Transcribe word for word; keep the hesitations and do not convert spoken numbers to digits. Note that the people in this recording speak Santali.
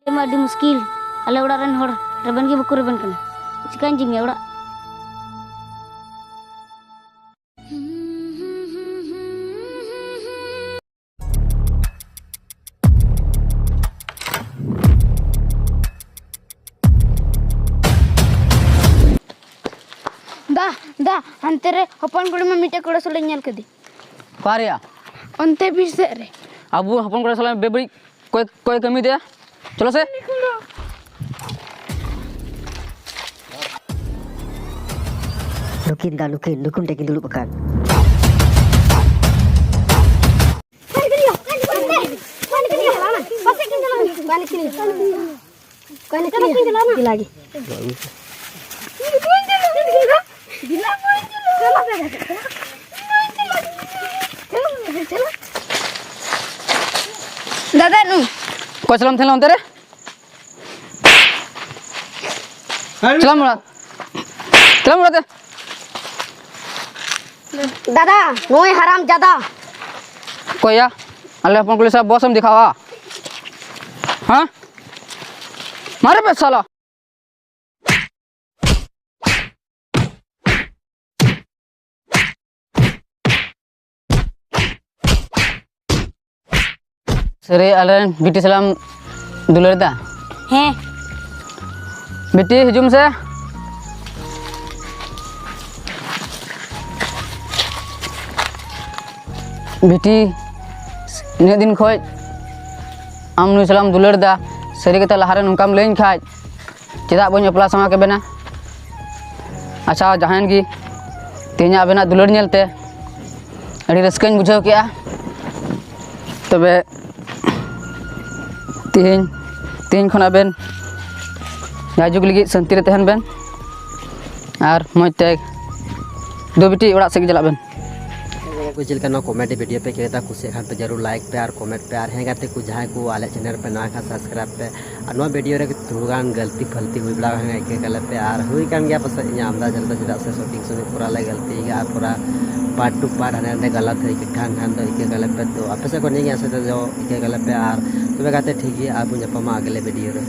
ᱟᱹᱰᱤ ᱢᱟ ᱟᱹᱰᱤ ᱢᱩᱥᱠᱤᱞ᱾ ᱟᱞᱮ ᱚᱲᱟᱜ ᱨᱮᱱ ᱦᱚᱲ ᱨᱮᱵᱮᱱ ᱜᱮ ᱵᱟᱠᱚ ᱨᱮᱵᱮᱱ ᱠᱟᱱᱟ᱾ ᱪᱤᱠᱟᱹᱧ ᱡᱤᱢᱤᱭᱟ ᱚᱲᱟᱜ? ᱫᱟ, ᱫᱟ, ᱦᱟᱱᱛᱮ ᱨᱮ ᱦᱚᱯᱚᱱ ᱠᱩᱲᱤ ᱢᱟ ᱢᱤᱫᱴᱮᱡ ᱠᱚᱲᱟ ᱥᱟᱞᱟᱜ ᱤᱧ ᱧᱮᱞ ᱠᱮᱫᱮ᱾ ᱚᱠᱟ ᱨᱮᱭᱟ? ᱚᱱᱛᱮ ᱵᱤᱨ ᱥᱮᱫ ᱨᱮ᱾ ᱟᱵᱚ ᱦᱚᱯᱚᱱ ᱠᱚᱲᱟ ᱥᱟᱞᱟᱜ ᱵᱮᱵᱟᱹᱲᱤᱡ ᱠᱚᱭ, ᱠᱚᱭ ᱠᱟᱹᱢᱤ ᱫᱮ᱾ ᱪᱚᱞᱚ ᱥᱮ᱾ ᱱᱩᱠᱤᱱ ᱫᱟ ᱱᱩᱠᱤᱱ, ᱱᱩᱠᱤᱱ ᱴᱷᱮᱱ ᱠᱤᱱ ᱫᱩᱲᱩᱵ ᱟᱠᱟᱱ᱾ ᱫᱟᱫᱟ, ᱱᱩᱭ᱾ ᱚᱠᱚᱭ ᱥᱟᱞᱟᱜ ᱮᱢ ᱛᱟᱦᱮᱸ ᱞᱮᱱᱟ ᱚᱱᱛᱮ ᱨᱮ? ᱪᱟᱞᱟᱣ ᱢᱮ ᱚᱲᱟᱜ᱾ ᱪᱟᱞᱟᱣ ᱢᱮ ᱚᱲᱟᱜ ᱛᱮ᱾ ᱫᱟᱫᱟ, ᱱᱩᱭ ᱦᱟᱨᱟᱢ ᱡᱟᱫᱟ᱾ ᱚᱠᱚᱭᱟ? ᱟᱞᱮ ᱦᱚᱯᱚᱱ ᱠᱩᱲᱤ ᱥᱟᱶ ᱵᱚᱥ ᱮᱢ ᱫᱮᱠᱷᱟᱣᱟ? ᱦᱮᱸ? ᱢᱟᱨᱮ ᱯᱮ ᱥᱟᱞᱟ᱾ ᱥᱟᱹᱨᱤ ᱟᱞᱮᱨᱮᱱ ᱵᱤᱴᱤ ᱥᱟᱞᱟᱜ ᱮᱢ ᱫᱩᱞᱟᱹᱲ ᱮᱫᱟ? ᱦᱮᱸ᱾ ᱵᱤᱴᱤ, ᱦᱤᱡᱩᱜ ᱢᱮᱥᱮ᱾ ᱵᱤᱴᱤ, ᱤᱱᱟᱹᱜ ᱫᱤᱱ ᱠᱷᱚᱡ ᱟᱢ ᱱᱩᱭ ᱥᱟᱞᱟᱜ ᱮᱢ ᱫᱩᱞᱟᱹᱲ ᱮᱫᱟ, ᱥᱟᱹᱨᱤ ᱠᱟᱛᱷᱟ ᱞᱟᱦᱟᱨᱮ ᱱᱚᱝᱠᱟᱢ ᱞᱟᱹᱭᱟᱹᱧ ᱠᱷᱟᱡ, ᱪᱮᱫᱟᱜ ᱵᱟᱹᱧ ᱵᱟᱯᱞᱟ ᱥᱟᱶ ᱠᱮᱫ ᱵᱮᱱᱟ? ᱟᱪᱪᱷᱟ, ᱡᱟᱦᱟᱸᱭᱮᱱ ᱜᱮ, ᱛᱮᱦᱮᱧᱟᱜ ᱟᱵᱮᱱᱟᱜ ᱫᱩᱞᱟᱹᱲ ᱧᱮᱞᱛᱮ ᱟᱹᱰᱤ ᱨᱟᱹᱥᱠᱟᱹᱧ ᱵᱩᱡᱷᱟᱹᱣ ᱠᱮᱜᱼᱟ᱾ ᱛᱚᱵᱮ ᱛᱮᱦᱮᱧ, ᱛᱮᱦᱮᱧ ᱠᱷᱚᱱ ᱟᱵᱮᱱ ᱡᱟᱭᱡᱩᱜᱽ ᱞᱟᱹᱜᱤᱫ ᱥᱟᱹᱱᱛᱤ ᱨᱮ ᱛᱟᱦᱮᱱ ᱵᱮᱱ ᱟᱨ ᱢᱚᱡᱽ ᱛᱮ᱾ ᱫᱩ ᱵᱤᱴᱤ, ᱚᱲᱟᱜ ᱥᱮᱫ ᱜᱮ ᱪᱟᱞᱟᱜ ᱵᱮᱱ᱾ ᱠᱚ ᱪᱮᱫ ᱞᱮᱠᱟ ᱱᱚᱣᱟ comedy video ᱯᱮ ᱠᱮᱫᱟ, ᱠᱩᱥᱤᱭᱟᱜ ᱠᱷᱟᱱ ᱯᱮ ᱡᱟᱹᱨᱩᱲ like ᱯᱮ ᱟᱨ comment ᱯᱮ, ᱟᱨ ᱦᱮᱸ ᱜᱟᱛᱮ ᱠᱚ ᱡᱟᱦᱟᱸᱭ ᱠᱚ ᱟᱞᱮ channel ᱯᱮ ᱱᱟᱣᱟ ᱠᱷᱟᱱ subscribe ᱯᱮ᱾ ᱟᱨ ᱱᱚᱣᱟ video ᱨᱮ ᱛᱷᱚᱲᱟ ᱜᱟᱱ ᱜᱟᱹᱞᱛᱤ ᱯᱷᱟᱹᱞᱛᱤ ᱦᱩᱭ ᱵᱟᱲᱟ ᱟᱠᱟᱱ ᱠᱷᱟᱱ ᱤᱠᱟᱹ ᱠᱟᱞᱮ ᱯᱮ, ᱟᱨ ᱦᱩᱭ ᱠᱟᱱ ᱜᱮᱭᱟ ᱯᱟᱥᱮᱡ ᱤᱧᱟᱹᱜ ᱟᱢᱫᱟ ᱡᱟᱹᱨᱩᱲ ᱫᱚ, ᱪᱮᱫᱟᱜ ᱥᱮ shooting ᱥᱚᱢᱚᱭ ᱯᱩᱨᱟ ᱞᱮ ᱜᱟᱹᱞᱛᱤ ᱜᱮᱭᱟ, ᱟᱨ ᱯᱩᱨᱟ part to part ᱦᱟᱱᱮ ᱦᱟᱸᱰᱮ ᱜᱟᱞᱟᱛ ᱦᱩᱭ ᱠᱟᱱ ᱠᱷᱟᱱ ᱫᱚ ᱤᱠᱟᱹ ᱠᱟᱞᱮ ᱯᱮ᱾ ᱛᱚ ᱟᱯᱮ ᱥᱮᱫ ᱠᱷᱚᱱ ᱱᱤᱭᱟᱹ ᱜᱮ ᱟᱥᱟ ᱫᱚ ᱤᱠᱟᱹ ᱠᱟᱞᱮ ᱯᱮ, ᱟᱨ ᱛᱚᱵᱮ ᱜᱟᱛᱮ ᱴᱷᱤᱠ ᱜᱮᱭᱟ, ᱟᱨ ᱵᱚᱱ ᱧᱟᱯᱟᱢᱟ ᱟᱜᱞᱮ video ᱨᱮ᱾